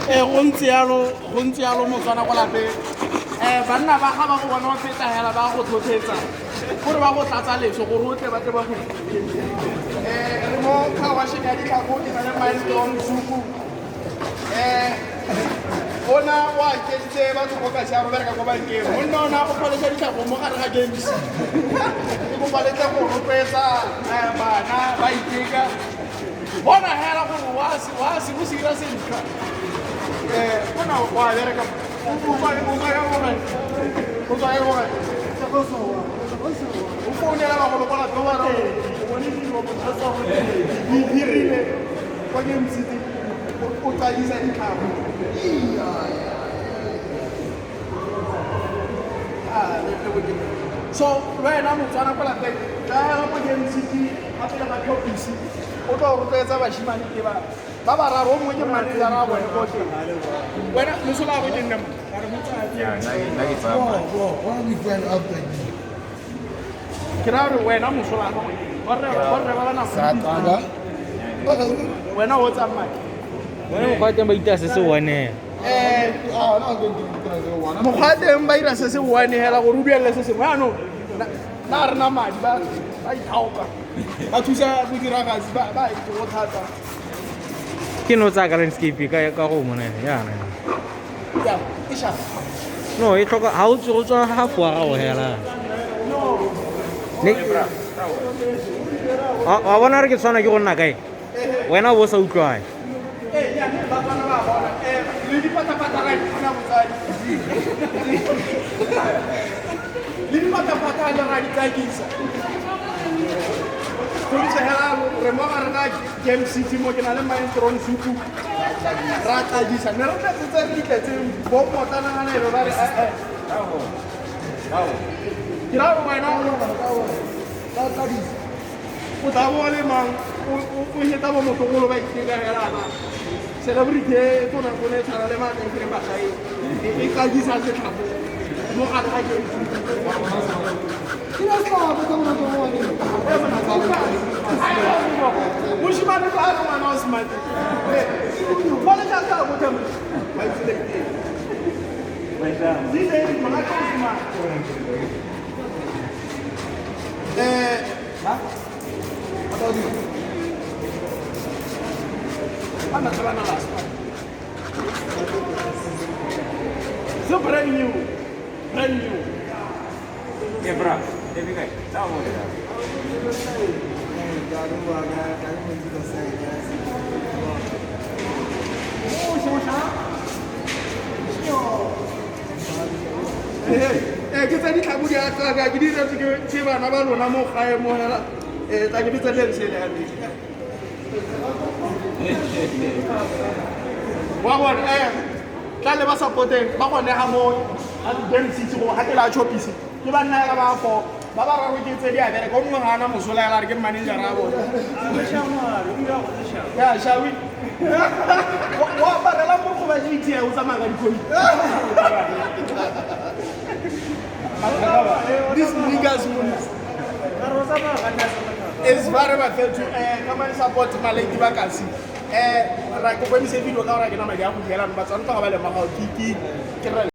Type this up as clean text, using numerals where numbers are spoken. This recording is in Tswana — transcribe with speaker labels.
Speaker 1: Ee, go ntse yalo, go ntse yalo Motswana ko lapeng. Banna ba ga ba go bona o feta hela ba go tlhotlhetsa gore ba go tlatsa leso gore o tle ba tle ba go. Re mo car washing ya ditlhako, ke na le Milestone Suku. Ona o akeditse batho ko kasi a ro bereka ko bankeng. Monna ona o pholesa ditlhako mo gare ga games. Ke kopa le tle go rotloetsa bana ba iteka. Bona hela gore wa se wa se o se dira sentle. Ona wa bereka o tswa o tswa ya gore o tswa ya gore o founela bagolo kwa lapeng wa re o bone dilo di dirile kwa Game City o tsadisa ditlhako. So le wena Motswana ko lapeng, tla ko Game City ga pele ga tlhopisi o tlo rotloetsa bashimane ke ba ba bararo, o mongwe ke manager a bone ko teng. Wena mosola go ke nne mo.
Speaker 2: Nna ke tsaya madi.
Speaker 1: Ke raya gore wena mosola borre ba ba
Speaker 2: Satana.
Speaker 1: Wena o tsaya madi.
Speaker 3: Bone mokgwa wa teng ba itaya se se one.
Speaker 1: Mokgwa wa teng ba ira se se one hela gore o duelele se sengwe. Yaanong na re na madi ba ba ithaopa ba thusa bodiragatsi ba ba itse go thata.
Speaker 3: Ke no tsaya ka landscape ka go mona yana.
Speaker 1: Ya e sharp.
Speaker 3: No, e tlhoka ha o tswe go tswa half wa gago hela. Ne wa bona re ke tshwana ke go nna kae? Wena o bo sa utlwane.
Speaker 1: Ee, ya ne ba bana ba bona le dipatapata ra di botsadi le dipatapata le ra di tsakisa. Go ntse hela re mo gare ga Game City mo ke na le Maestron Suku ra tladiša ne re tletse tse re di tletseng bo potlanagana ebe ba re ee ke ra gore wena o tla bo le mang o heta bo motlogolo ba iteka helana celebrity e tona tone e tshwana le mabenkele bagae e qadisa setlhako mo gare ga Game City. Moshimane ba re ngwana o smart. Bona jaaka go tla ba itsile ke. DJ ngwana o smart. Ha? Ana tsana last. So brand new. Brand new.
Speaker 2: Eh, bra. Eh, bikai. Tahu dia.
Speaker 1: Ee, ke tsa ditlhako di a tlaka ke di diretswe ke bana ba lona mo gae mo hela tla ke bitsa lensele ya metsi wa bona tla le ba supporteng ba gone ga mo Game City go gatela a chopisi ke banna ka ba fo ba bararo ke tse di a bereka o mongwe ga ana mosola ela re ke manager a bone ya shawi o aparela mo go ba JT o tsamaya ka dikoloi. These niggas is very bad to come and support maleki ba kasi. Ra kopa emise video ka gore ke na madi a go diela ba tsantsa ba le magago ke ke re.